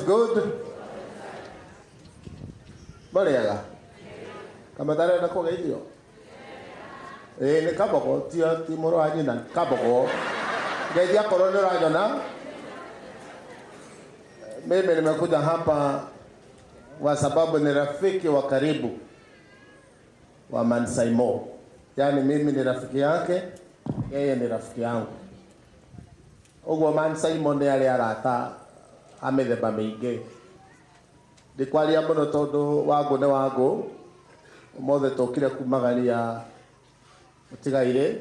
Good. Mũrĩega? Kamatarenda kũgeithio? Ĩĩ nĩ Kabogo, ti ti mũrũ wa nyina, Kabogo. Ngeithia korwo nĩ ũranyona. Mimi nimekuja hapa kwa sababu ni rafiki wa karibu wa Mansaimo. Yaani mimi ni rafiki yake, yeye ni rafiki yangu. Ũguo Mansaimo nĩ arĩ arata a mĩthemba mĩingĩ. Ndikwaria mũno tondũ wangũ nĩ wangũ. Ũmũthĩ tũkire kumagaria mũtigairĩ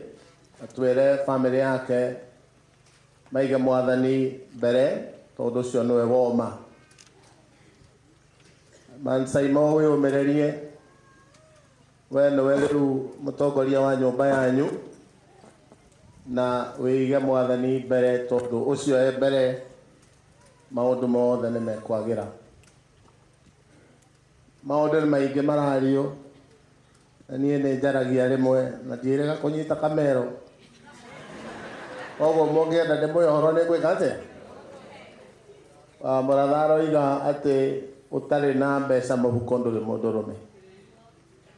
na twĩre bamĩrĩ yake maige mwathani mbere tondũ ũcio nĩwe woma. Mansaimo wĩyũmĩrĩrie, we nĩwe rĩu mũtongoria wa nyũmba yanyu na wĩige mwathani mbere tondũ ũcio e mbere maũndũ mothe nĩ mekwagĩra. Maũndũ nĩ maingĩ marario na niĩ nĩ njaragia rĩmwe na ndiĩrĩga kũnyita kamero. Koguo mũngĩenda ndĩmũhe ũhoro nĩ ngwĩka atĩa? Mũratha aroiga atĩ ũtarĩ na mbeca mũhuko ndũrĩ mũndũrũme.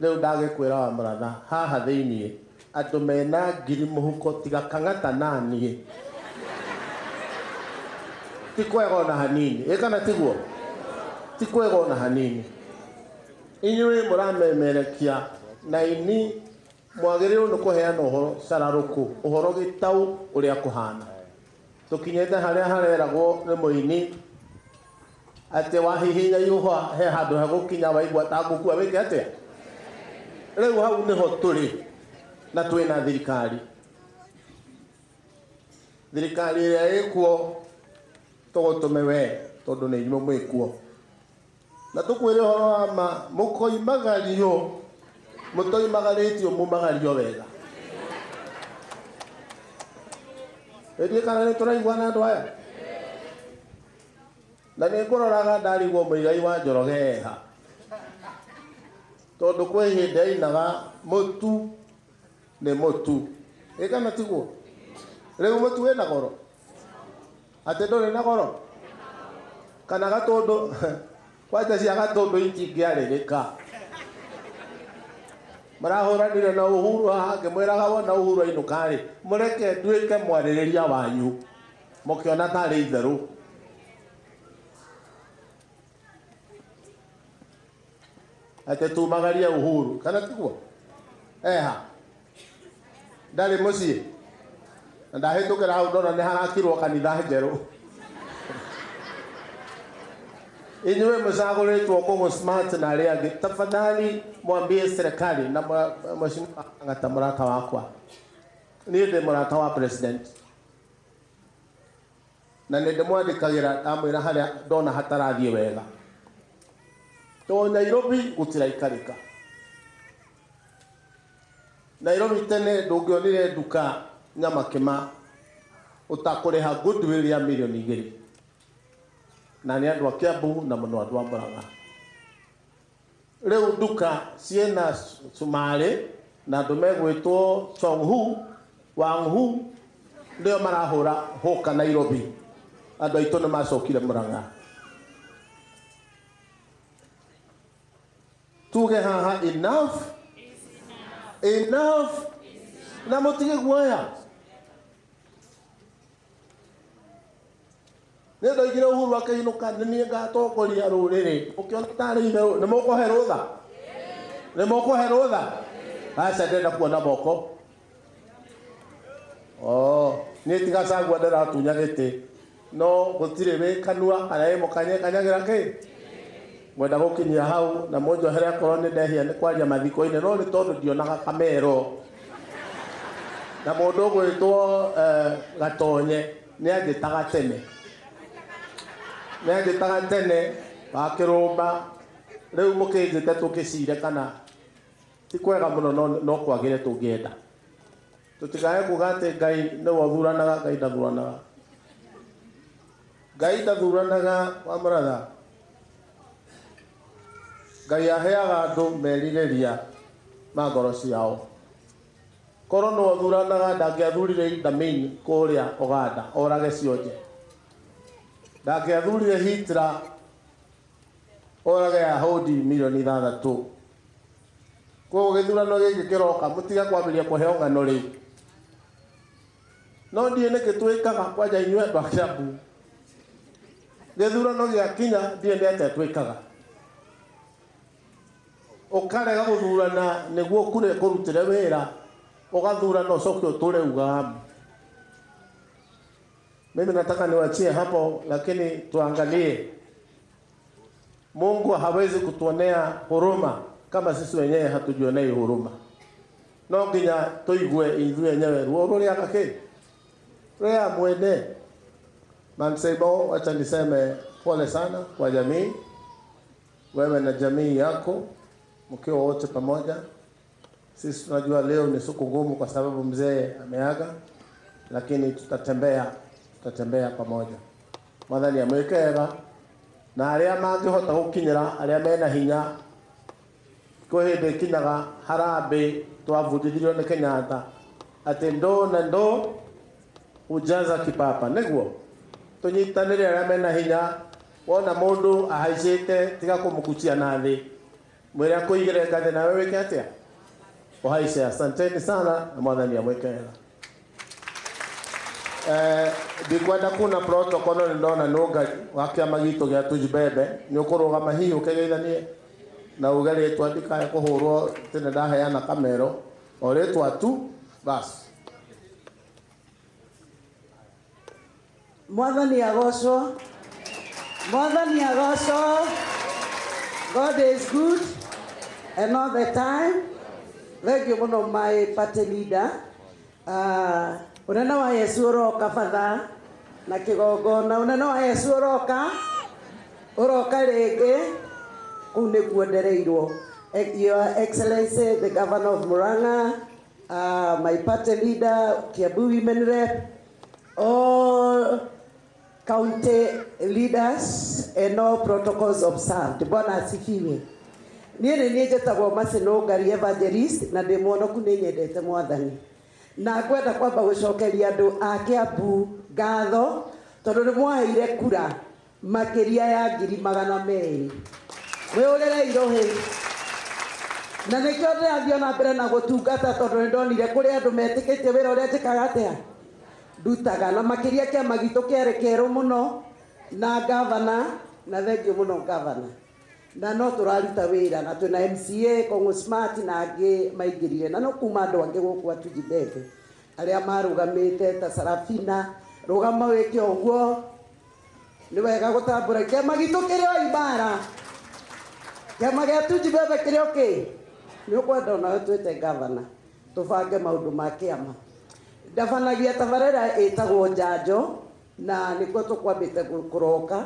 Rĩu ndagĩkwĩra wa mũratha haha thĩiniĩ andũ mena ngiri mũhuko tiga Kang'ata na niĩ ti kwega ona hanini. Ĩ kana tiguo? Ti kwega ona hanini. Inyuĩ mũramemerekia na ini mwagĩrĩirwo nĩ kũheana ũhoro cararũkũ, ũhoro gĩtaũ ũrĩa kũhana. Tũkinyĩte harĩa hareragwo nĩ mũini atĩ wahihinya ihũa he handũ hegũkinya waigua ta ngũkua wĩke atĩa? Rĩu hau nĩho tũrĩ na twĩna thirikari. Thirikari ĩrĩa ĩkuo tũgũtũme we tondũ nĩ inyuĩ mwĩkuo. Na tũkwĩre ũhoro wa ma mũkoimagario mũtoimagarĩtio mumagario wega. Ĩthiĩ kana nĩ tũraiguana andũ aya? Na nĩ ngũroraga ndarigwo Mũigai wa Njoroge eha. Tondũ kwĩ hĩndĩ ainaga mũtu nĩ mũtu. Ĩ kana tiguo? Rĩu mũtu wĩna goro? Atĩ ndũrĩ na goro? Kana gatũndũ kwanja cia gatũndũ itingĩarĩrĩka. Marahũranire na Uhuru haha ngĩmwĩraga wona Uhuru ainũka-rĩ, mũreke nduĩke mwarĩrĩria wanyu. Mũkĩona tarĩ itherũ. Atĩ tumagarie Uhuru kana tiguo? Eha ndarĩ mũciĩ na ndahĩtũkĩra hau ndona nĩ harakirwo kanitha njerũ. Inyuĩ mũcagũrĩtwo kũgũ smart na arĩa angĩ, tafadhali mwambie serikali na mheshimiwa Kang'ata mũrata wakwa, niĩ ndĩ mũrata wa president na nĩ ndĩmwandĩkagĩra ndamwĩra harĩa ndona hatarathiĩ wega tondũ Nairobi gũtiraikarĩka. Nairobi tene ndũngĩonire nduka nyamakĩma ũtakũrĩha goodwill ya mirioni igĩrĩ, na nĩ andũ a Kiambu na mũno andũ a Murang'a. Rĩu nduka ciĩna cumarĩ na andũ megwĩtwo Chonghu Wanghu nĩo marahũra hũka Nairobi. Andũ aitũ nĩ macokire Murang'a. Tuge haha enough enough, na mũtige guoya. Nĩ ndoigire Uhuru akĩinũka nĩ niĩ ngatongoria rũrĩrĩ. Ũkĩona tarĩ itherũ, nĩ mũkũhe rũtha? Nĩ mũkũhe rũtha? Aca ndĩrenda kuona moko. Oh, niĩ ti Gachagua ndĩratunya gĩtĩ, no gũtirĩ wĩ kanua kana wĩ mũkanye kanyagĩra kĩ? Ngwenda gũkinyia hau na mũnjohere akorwo nĩ ndehia nĩ kwaria mathiko-inĩ, no nĩ tondũ ndionaga kamero. Na mũndũ ũgwĩtwo Gatonye nĩ anjĩtaga tene. Nĩ anjĩtaga tene wa kĩrũmba, rĩu mũkĩnjĩte tũkĩcire kana ti kwega mũno no, no kwagĩre tũngĩenda. Tũtikae kuga atĩ Ngai nĩwe ũthuranaga, Ngai ndathuranaga. Ngai ndathuranaga wa mũratha. Ngai aheaga andũ merirĩria ma ngoro ciao. Korwo nĩwe ũthuranaga ndangĩathurire Idi Amin kũrĩa Uganda orage cionje. Ndangĩathurire Hitler Ũrage ahũndi milioni 6. Koguo gĩthurano gĩkĩ kĩroka mũtiga kwambĩrĩria kũheo ng'ano rĩu. No ndiĩ nĩkĩ twĩkaga kwanja inyuĩ andũ a Kiambu. Gĩthurano gĩakinya ndiĩ nĩ atĩa twĩkaga. Ũkarega gũthurana nĩguo kure kũrutĩre wĩra, ũgathurana ũcoke ũtũre ugaga. Mimi nataka niwachie hapo, lakini tuangalie. Mungu hawezi kutuonea huruma kama sisi wenyewe hatujionei huruma. No nginya tuigue ithuĩ enyewe ruo rũrĩa gakĩ rĩa mwene. Manseimo, wacha niseme pole sana kwa jamii, wewe na jamii yako mkiwa wote pamoja. Sisi tunajua leo ni siku ngumu kwa sababu mzee ameaga, lakini tutatembea pamoja. Mwathani amwĩke wega na arĩa mangĩhota gũkinyĩra arĩa mena hinya. Kwĩ hĩndĩ ĩkinyaga harambĩ twabundithirio nĩ Kenyatta atĩ ndoo na ndoo hujaza kipapa. Nĩguo tũnyitanĩre arĩa mena hinya. Wona mũndũ ahaicĩte tiga kũmũkucia na thĩ, mwĩre akũigĩre ngathĩ nawe wĩke atĩa, ũhaice. Asanteni sana na Mwathani amwĩke wega. Ndikwenda kuna protocol no nĩndona nũngari wa kĩama gitũ gĩa Tujibebe nĩ ũkũrũgama hihi ũkĩgeithanie na uge rĩtwa ndikae kũhũrwo tene ndaheana kamero o rĩtwa tu basi. Mwathani agocwo, Mwathani agocwo. God is good and all the time. Thank you mũno my party leader. Unene wa Yesu ũroka batha na kĩgongona. Unene wa Yesu ũroka, ũroka rĩngĩ. Kũu nĩkuo ndereirwo. Your Excellency the Governor of Murang'a, my party leader, Kiambu Women Rep, all county leaders and all protocols observed. Bwana asifiwe. Niĩ nĩ niĩ njĩtagwo Mercy Nũngari Evangelist na ndĩ mwonoku nĩ nyendete Mwathani. Na ngwenda kwamba gũcokeria andũ a Kiambu ngatho tondũ nĩ mwaheire kura makĩria ya 200,000. Mwĩhũrĩre irũhĩ. Na nĩkĩo ndĩrathiĩ ona mbere na gũtungata tondũ nĩ ndonire kũrĩ andũ metĩkĩtie wĩra ũrĩa njĩkaga atĩa ndutaga, na makĩria kĩama gitũ kĩarĩ kĩerũ mũno na gavana, na thengiũ mũno gavana, na no tũraruta wĩra na twĩna MCA Kong'u Smart na angĩ maingĩrire, na no kuma andũ angĩ gũkũ Atujibebe arĩa marũgamĩte ta Sarafina. Rũgama wĩke ũguo, nĩ wega gũtambũra kĩama gitũ kĩrĩ o imara. Kĩama gĩa Tujibebe kĩrĩ o kĩ? Nĩ ũkwenda onawe twĩte gavana tũbange maũndũ ma kĩama. Ndabanagia tabarĩra ĩtagwo Njanjo na nĩkuo tũkwambĩte kũroka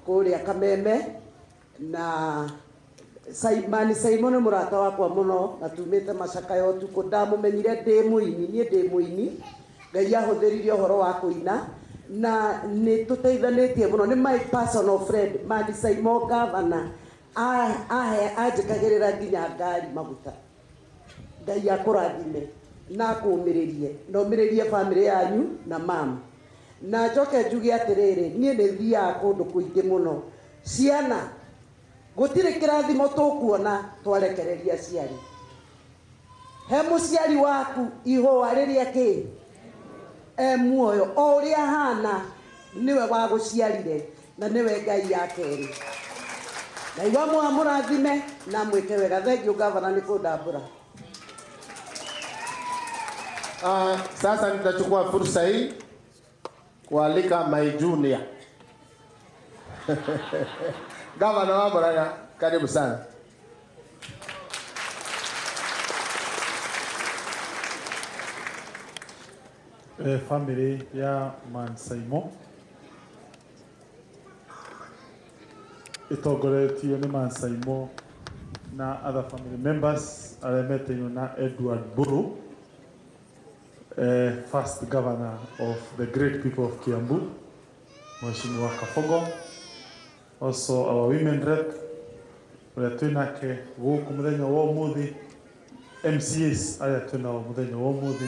kũrĩa Kameme, na Simon Simon nĩ mũrata wakwa mũno na tumĩte macakaya ũtukũ. Ndamũmenyire ndĩ mũini, niĩ ndĩ mũini, Ngai ahũthĩririe ũhoro wa kũina na nĩ tũteithanĩtie mũno. Nĩ my personal friend Mani Simon gavana, anjĩkagĩrĩra nginya ngari maguta. Ngai akũrathime na akũũmĩrĩrie na ũmĩrĩrie famĩlĩ yanyu na mam. Na njoke njuge atĩrĩrĩ, niĩ nĩ thiaga kũndũ kũingĩ mũno. Ciana gũtirĩ kĩrathimo tũkuona twarekereria aciari. He mũciari waku ihũa rĩrĩa kĩ e muoyo o ũrĩa ahana, nĩwe wagũciarire na nĩwe Ngai ya kerĩ. Ngai wa mũrathime na mwĩke wega. Thengiũ gavana nĩ kũndambũra. Sasa nitachukua fursa hii kualika my junior Gavana wa Murang'a, karibu sana. Family ya Mansaimo itongoretio nĩ Mansaimo na other family members arĩa metĩirwo na Edward Mburu, first governor of the great people of Kiambu, Mheshimiwa Kabogo, also our women rep ũrĩa twĩnake gũkũ mũthenya wa ũmũthĩ, MCAs arĩa twĩnao mũthenya wa ũmũthĩ,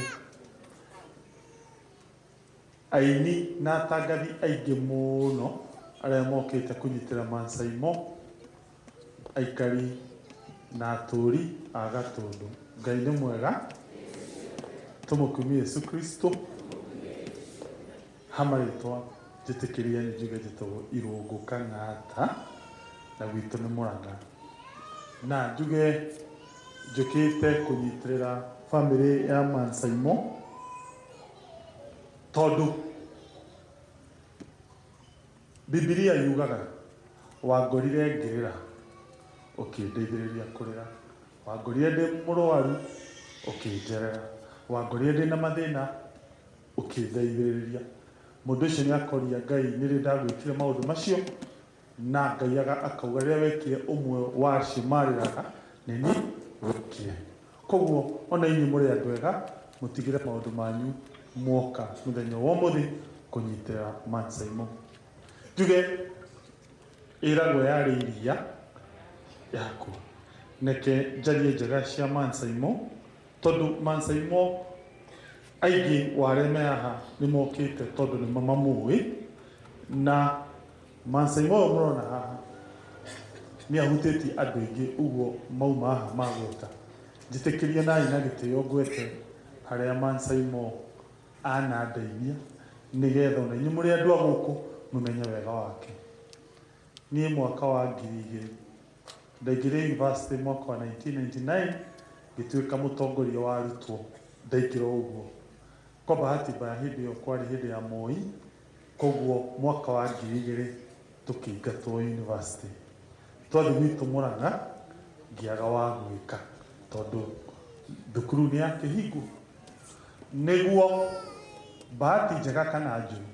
aini na atangathi aingĩ mũno arĩa mokĩte kũnyitĩra Mansaimo. Aikari na atũũri a Gatũndũ, Ngai nĩ mwega, tũmũkumie Yesu Kristo. Ha marĩtwa njĩtĩkĩrie nĩ njuge njĩtagwo Irũngũ Kang'ata na gwitũ nĩ Mũrang'a. Na njuge njũkĩte kũnyitĩrĩra bamĩrĩ ya Mansaimo tondũ Bibilia yugaga wangorire ngĩrĩra ũkĩndeithĩrĩria kũrĩra, wangorire ndĩ mũrwaru ũkĩnjerera, wangorire ndĩ na mathĩna ũkĩndeithĩrĩria. Mũndũ ũcio nĩ akoria Ngai nĩrĩ ndagwĩkire maũndũ macio, na Ngai akauga rĩrĩa wekire ũmwe wa acio marĩraga nĩ niĩ wekire. Koguo ona inyuĩ mũrĩ andũ ega, mũtigĩre maũndũ manyu mwoka mũthenya wa ũmũthĩ kũnyitĩrĩra Mansaimo. Njuge ĩragwo yarĩ iria yaku. Neke njarie njega cia Mansaimo, tondũ Mansaimo aingĩ wa arĩa me haha nĩ mokĩte tondũ nĩ mamamũĩ, na Mansaimo ũyũ mũrona haha nĩ ahutĩtie andũ aingĩ ũguo mauma haha magweta. Njĩtĩkĩrie nai na gĩtĩo ngwete harĩa Mansaimo anandeithia nĩgetha ona inyuĩ mũrĩ andũ a gũkũ mũmenye wega wake. Niĩ mwaka wa 2000 ndaingĩrire university mwaka wa 1999 ngĩtuĩka mũtongoria wa arutwo, ndaingĩra o ũguo. Kwa bahati mbaya hĩndĩ ĩyo kwarĩ hĩndĩ ya Moi, koguo mwaka wa 2000 tũkĩingatwo university. Twathiĩ gwitũ Mũrang'a ngĩaga wa gwĩka tondũ thukuru nĩ yakĩhingwo. Nĩguo bahati njega kana njũru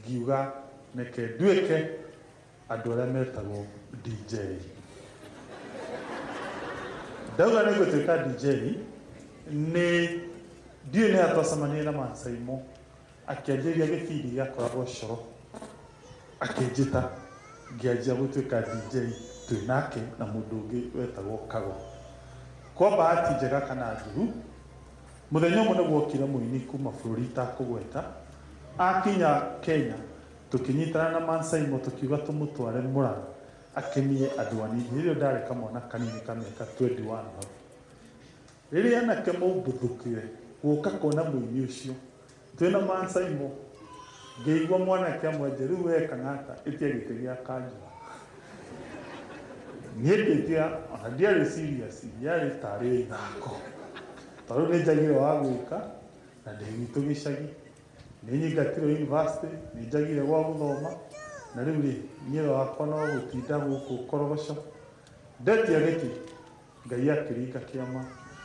ngiuga reke nduĩke andũ arĩa metagwo DJ. Ndauga nĩ ngũtuĩka DJ, nĩ ndiũĩ nĩ ha twacemanirie na Mansaimo akĩanjĩrĩria gĩbindi gĩakoragwo coro, akĩnjĩta ngĩanjia gũtuĩka DJ twĩ nake na mũndũ ũngĩ wetagwo Kago. Kwa bahati njega kana njũru, mũthenya ũmwe nĩ gwokire mũini kuma bũrũri itakũgweta, akinya Kenya tũkĩnyitana na Mansaimo tũkiuga tũmũtware Mũrang'a akenie andũ anini. Hĩndĩ ĩyo ndarĩ kamwana kanini ka mĩaka 21 hau. Rĩrĩa anake maumbuthũkire gũka kuona mũini ũcio twĩna Mansaimo, ngĩigua mwanake amwenje rĩu we Kang'ata ĩtia gĩtĩ gĩa kanjũ. Niĩ ngĩtia ona ndiarĩ serious, yarĩ tarĩ ithako tondũ nĩ njagire wa gwĩka na ndĩ gwitũ gĩcagi, nĩ nyingatirwo university, nĩ njagire gwa gũthoma, na rĩu rĩ niĩ wakwa no gũtinda gũkũ korogoco. Ndetia gĩtĩ Ngai akĩringa kĩama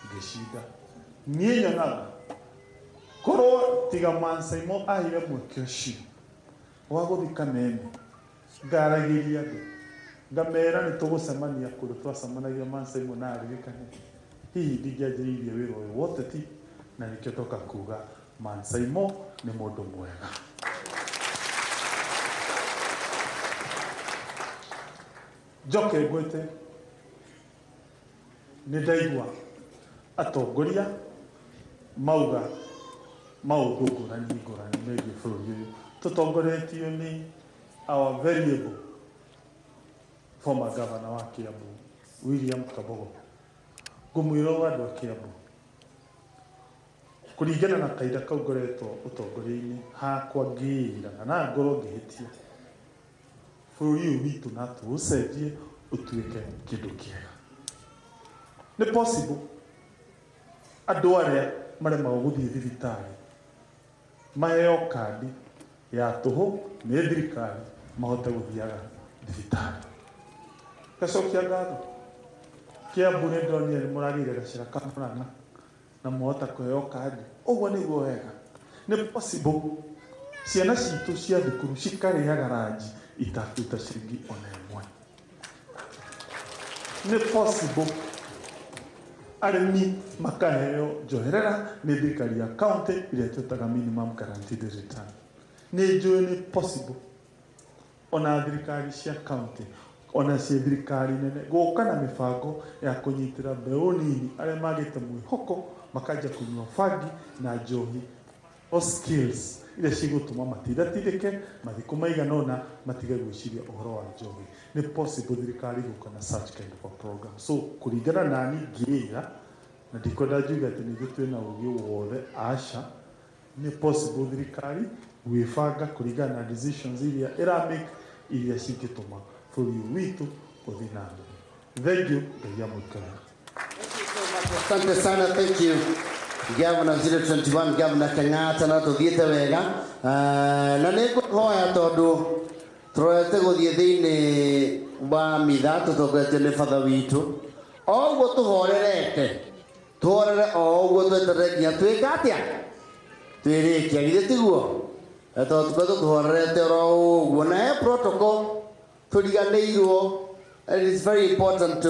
ngĩcinda. Niĩ nyonaga korwo tiga Mansaimo aheire mweke ũcio wa gũthiĩ Kameme ngaragĩria andũ ngamera nĩ tũgũcemania kũndũ twacemanagia Mansaimo na aririkane, hihi ndingĩanjĩrĩirie wĩra ũyũ wa ũteti, na nĩkĩo ndoka kuga Mansaimo nĩ mũndũ mwega. Njoke ngwĩte nĩ ndaigua atongoria mauga maũndũ ngũrani ngũrani megiĩ bũrũri ũyũ tũtongoretio nĩ our variable former governor wa Kiambu William Kabogo. Ngũmwĩra ũũ andũ a Kiambu, kũringana na kahinda kau ngoretwo ũtongoria-inĩ hakwa ngĩĩra na na ngorwo ngĩhĩtia, bũrũri ũyũ witũ na tũũcenjie ũtuĩke kĩndũ kĩega. Nĩ possible andũ arĩa maremagwo gũthiĩ thibitarĩ maheo kandi ya tũhũ nĩ thirikari mahote gũthiaga thibitarĩ. Ngacokia ngatho Kiambu nĩ ndonire nĩ mũragĩire gacĩra ka Mũrang'a na mwahota kũheo kandi, ũguo nĩguo wega. Nĩ possible ciana citũ cia thukuru cikarĩaga ranji itakũruta ciringi ona ĩmwe. Nĩ possible arĩmi makaheo njoherera nĩ thirikari ya county ĩrĩa twĩtaga minimum guaranteed return. Nĩ njũĩ nĩ possible ona thirikari cia county ona cia thirikari nene gũka na mĩbango ya kũnyitĩra mbeũ nini arĩa magĩte mwĩhoko makanjia kũnyua bangi na njohi. Skills iria cigũtũma matindatindĩke mathikũ maigana ũna matige gwĩciria ũhoro wa njohi. Nĩ possible thirikari gũka na such kind of a program. So kũringana nani ngĩĩra na ndikwenda njuge atĩ nĩ ithuĩ twĩna ũgĩ wothe, aca. Nĩ possible thirikari gwĩbanga kũringana na decisions iria ĩramake, iria cingĩtũma bũrũri ũyũ witũ ũthiĩ na mbere. Thank you. Ngai amũikare. Asante sana, thank you. Governor 021, Governor Kang'ata, na tuthiĩte wega. Na nĩ ngũhoya tondũ tũrorete gũthiĩ thĩinĩ wa mitha tũtongoretio nĩ batha witũ. O ũguo tũhorerete, tũhorere o ũguo, tweterere nginya twĩka atĩa? Twĩrĩkia, githĩ tiguo? Tondũ tũkoretwo tũhorerete oro ũguo na he protocol tũriganĩirwo, and it's very important to